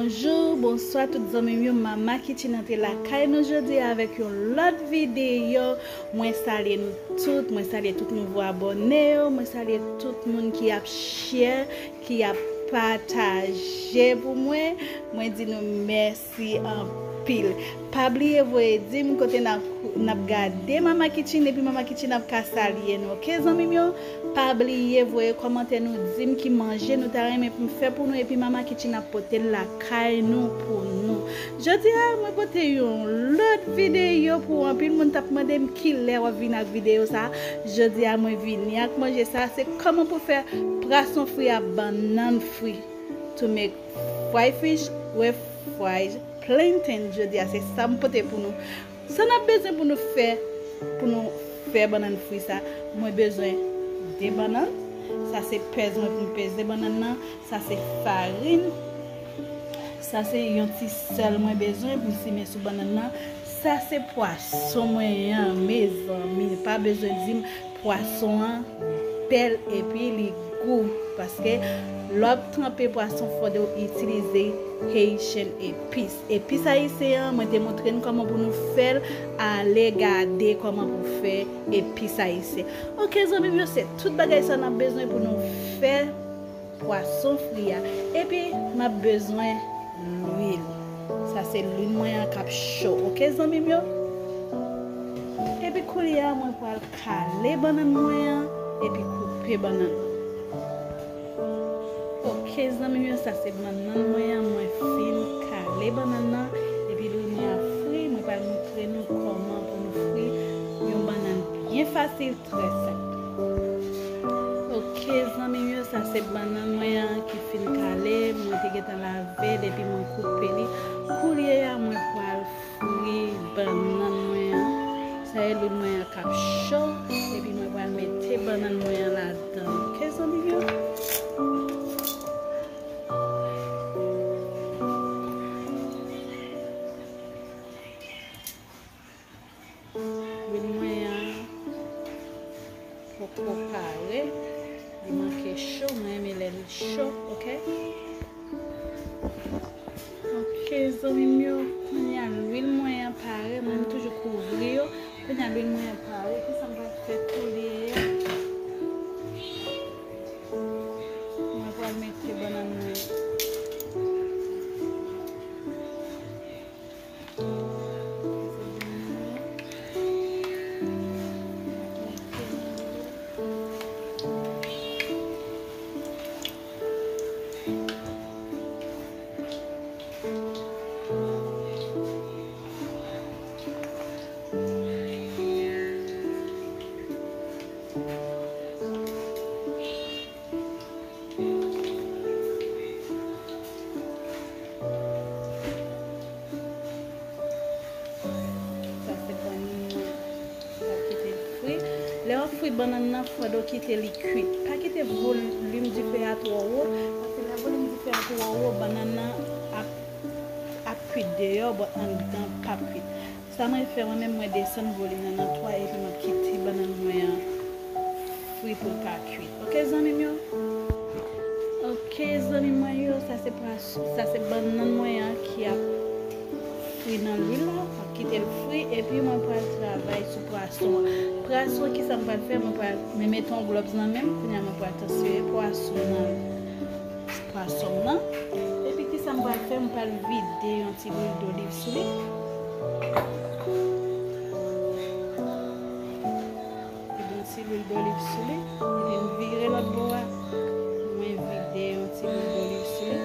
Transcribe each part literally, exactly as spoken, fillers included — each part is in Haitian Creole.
Bonjou, bonswa tout zanmi m yo. Mama Kitchen antre lakay nou jodi a avèk yon lòt videyo. Mwen salye nou tout, mwen salye tout nouvo abòne yo, mwen salye tout moun ki ap share, ki ap pataje pou mwen. Mwen di nou mèsi anpil. Pa bliye voye dim kote n ap, n ap gade Mama Kitchen, epi Mama Kitchen ap ka salye nou, oke zanmi m yo? Pa bliye voye kòmantè nou, dim ki manje nou ta renmen pou m fè pou nou, epi Mama Kitchen ap pote l lakay nou pou nou. Jodi a, mwen pote yon lòt videyo pou anpil moun t ap mande m kilè w ap vin ak videyo sa. Jodi a, mwen vini ak manje sa, se kòman pou fè pwason fri a bannann fri. To make fried fish with fried plantain. Jodi a, se sa m pote pou nou. Sa n ap bezwen pou nou fè, pou nou fè bannann fri sa? Mwen bezwen de bannann. Sa se pèz mwen pou m peze bannann nan. Sa se farin. Sa se yon ti sèl mwen bezwen pou m simen sou bannann nan. Sa se pwason mwen an, mezanmi. Pa bezwen di m pwason an bèl epi li gou. Paske lè w ap tranpe pwason, fò w itilize Haitian epis. Epis ayisyen an, mwen te montre n kòman pou nou fè l ale gade kòman pou fè epis ayisyen. Oke, zanmi m yo, se tout bagay sa n ap bezwen pou nou fè pwason fri a. Epi, m ap bezwen lwil. Sa se lwil mwen an k ap cho. Oke, zanmi m yo? Epi koulye a, mwen pral kale bannann mwen an, epi koupe bannann. Oke, zanmi m yo, sa se bannann mwen an, mwen fin kale bannann nan, epi lwil mwen ap fri, mwen pral montre nou kòman pou nou fri yon bannann byen fasil, trè senp. Oke, zanmi m yo, sa se bannann mwen an ki fin kale, mwen te gentan lave l, epi mwen koupe li. Koulye a, mwen pral fri bannann mwen an. Sa e lwil mwen an k ap cho, epi mwen pral mete bannann mwen an ladan. Oke, zanmi m yo? Lwil mwen an poko pare. Li manke cho, mwen renmen lè li cho, oke? Oke, zanmi m yo, kounye a lwil mwen an pare, mwen toujou kouvri yo. Kounye a lwil mwen an pare, kisa m pral fè koulye a? Mwen pral mete bannann mwen. Sa se bannann nan. W ap kite l fri. Lè w ap fri bannann nan, fò w kite li kuit. Pa kite volim dife a twò wo, paske lè volim dife a twò wo, bannann nan ap, ap kuit deyò, but anndan p ap kuit. Sa mwen fè, mwen menm, mwen desann volim nan nan twa, epi m ap kite bannann mwen an fri pou l ka kuit. Oke, zanmi m yo? Oke, zanmi mwen yo, sa se pras-, sa se bannann mwen an ki ap fri nan lwil la. M ap kite l fri, epi mwen pral travay sou pwason an. Pwason, kisa m pral fè? Mwen pral, mwen mete yon gloves nan men m, kounye a mwen pral transfere pwason nan pwason m nan. Epi kisa m pral fè? M pral vide yon ti lwil doliv sou li. Vide yon ti lwil doliv sou li. Epi m vire lòt bò a. Mwen vide yon ti lwil doliv sou li.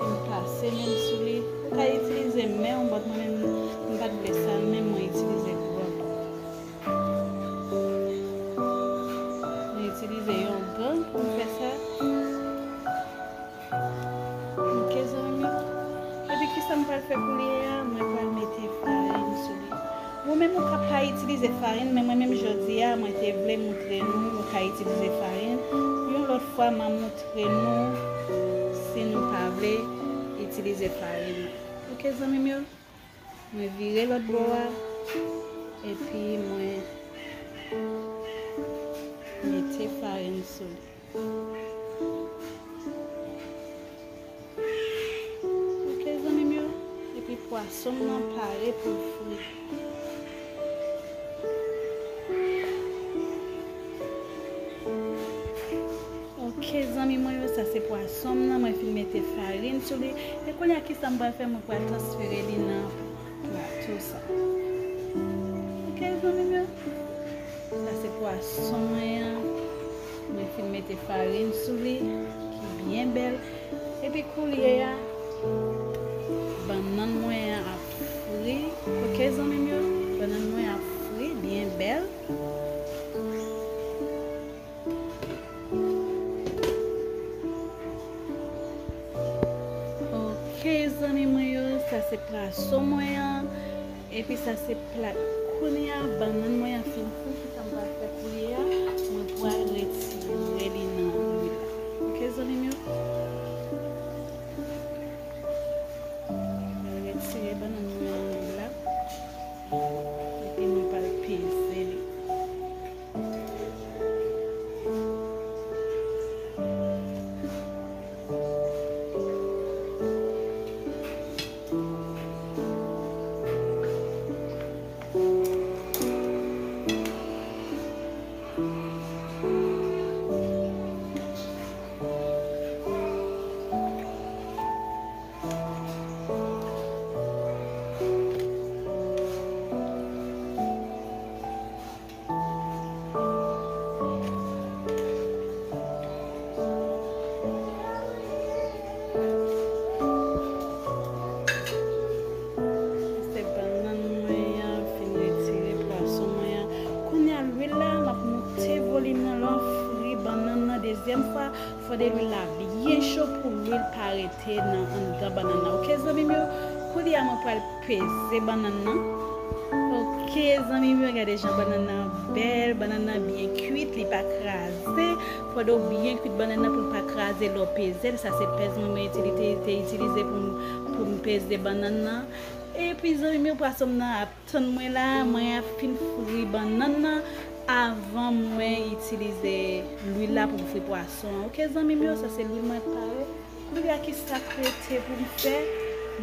Epi m pase men m sou li. Ou ka itilize men w, but mwen menm, m pa t vle sa, men mwen itilize gloves. Mwen itilize yon gang pou m fè sa. Oke, zanmi m yo. Epi, kisa m pral fè koulye a? Mwen pral mete farin sou li. Ou menm, ou ka pa itilize farin, men mwen menm, jodi a, mwen te vle montre nou, ou ka itilize farin. Yon lòt fwa, m a montre nou si nou pa vle itilize farin. Oke, zanmi m yo. Mwen vire lòt bò a, epi mwen mete farin sou li. Pwason m nan pare pou l fri. Ok, zanmi mwen yo, sa se pwason m nan. Mwen fin mete farin sou li. E kounye a, kisa m pral fè? Mwen pral transfere li nan plato sa. Ok, zanmi m yo. Sa se pwason mwen an. Mwen fin mete farin sou li, ki byen bèl. Epi koulye a, bannann mwen an ap fri. Ok, zanmi m yo, bannann mwen ap fri, byen bèl. Ok, zanmi mwen yo, sa se pwason mwen an. Epi sa se plat. Kounye a, bannann mwen an fin fri, kisa m pral fè koulye a? Mwen pral retire li nan lwil la. Ok, zanmi m yo? Mwen retire bannann mwen an nan lwil la. Epi mwen pral peze li. Se bannann mwen an fin retire pwason mwen an. Kounye a lwil la, m ap moute volim nan. Lè w fri bannann nan dezyèm fwa, fò de lwil la byen cho pou lwil pa rete nan anndan bannann nan. Ok, zanmi m yo? Koulye a mwen pral peze bannann nan. Ok, zanmi m yo, gade jan bannann nan bèl, bannann nan byen kwit, li pa kraze. Fò de w byen kwit bannann nan pou l pa kraze lè w peze l. Sa se pèz mwen, mwen itilize, te itilize pou m, pou m peze bannann nan. Epi, zanmi m yo, pwason m nan ap tann mwen la, mwen ap fin fri bannann nan avan mwen itilize lwil la pou m fri pwason an. Ok, zanmi m yo, sa se lwil mwen pare. Koulye a, kisa k rete pou m fè?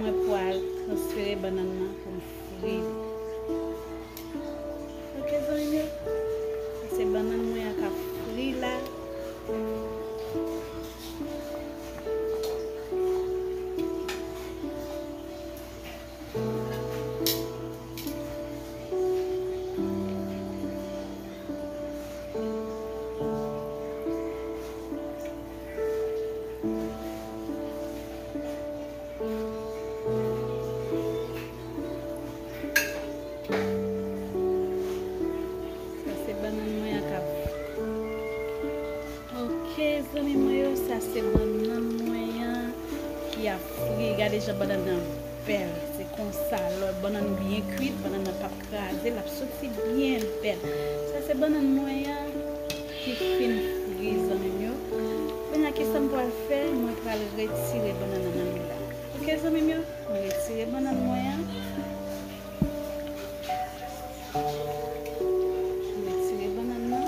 Mwen pral transfere bannann nan pou m fri li. Ok, zanmi m yo, sa se bannann mwen an k ap fri la. Sa se bannann mwen an k ap. Ok, zanmi mwen yo, sa se bannann mwen an ki ap fri. Gade jan bannann nan bèl. Se konsa, lè bannann byen kwit, bannann nan p ap kraze, l ap soti byen bèl. Sa se bannann mwen an ki fin fri, zanmi m yo. Kounye a, kisa m pral fè? Mwen pral retire bannann nan nan lwil la. Ok, zanmi m yo, mwen retire bannann mwen an. Mwen retire bannann nan.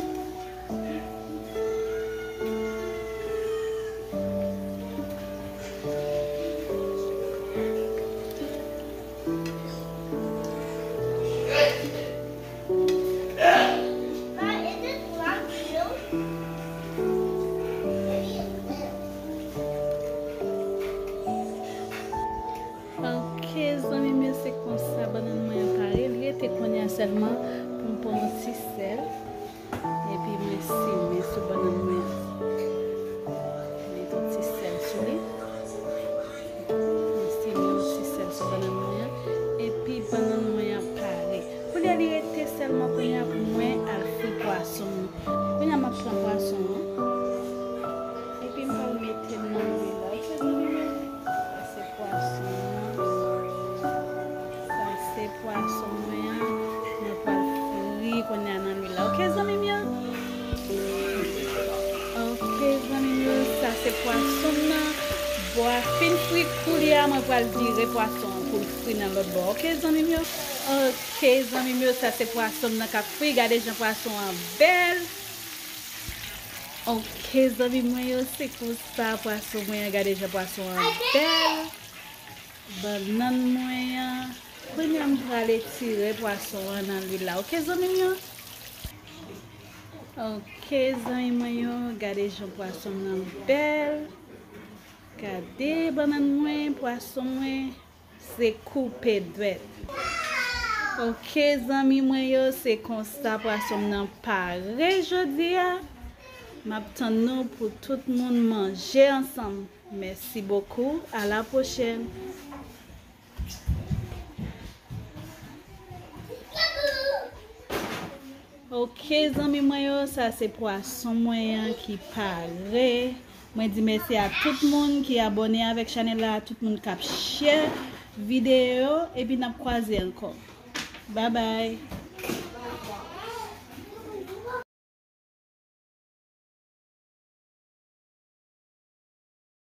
Ok, zanmi m yo, se konsa bannann mwen an pare. Li rete kounye a sèlman pou m pran yon ti sèl. Epi mwen simen sou bannann mwen an. Mete yon ti sèl sou li. Mwen simen yon ti sèl sou bannann mwen an. Epi bannann mwen an pare. Koulye a li rete sèlman kounye a pou mwen al fri pwason m. Kounye a m ap pran pwason an. Epi m pral mete l nan lwil la. Ok, zanmi m yo? Sa se pwason an. Sa se pwason mwen an. Mwen pral fri kounye a nan lwil la. Ok, zanmi m yo? Ok, zanmi m yo, sa se pwason m nan. Bò a fin fri, koulye a mwen pral vire pwason an pou l fri nan lòt bò. Ok, zanmi m yo? Ok, zanmi m yo, sa se pwason m nan k ap fri. Gade jan pwason an bèl. Ok, zanmi mwen yo, se konsa pwason mwen an, gade jan pwason an bèl. Bannann mwen an. Kounye a m prale tire pwason an nan lwil la. Oke, zanmi m yo? Oke, zanmi mwen yo, gade jan pwason nan bèl. Gade bannann mwen, pwason mwen, se koupe dwèt. Oke, zanmi mwen yo, se konsa pwason m nan pare jodi a. M ap tann nou pou tout moun manje ansanm. Merci beaucoup. À la prochaine. Ok, zanmi mwen yo, sa se pwason mwen an ki pare. Mwen di mèsi a tout moun ki abòne avèk chanèl la, tout moun k ap share videyo, epi n ap kwaze ankò. Bye bye.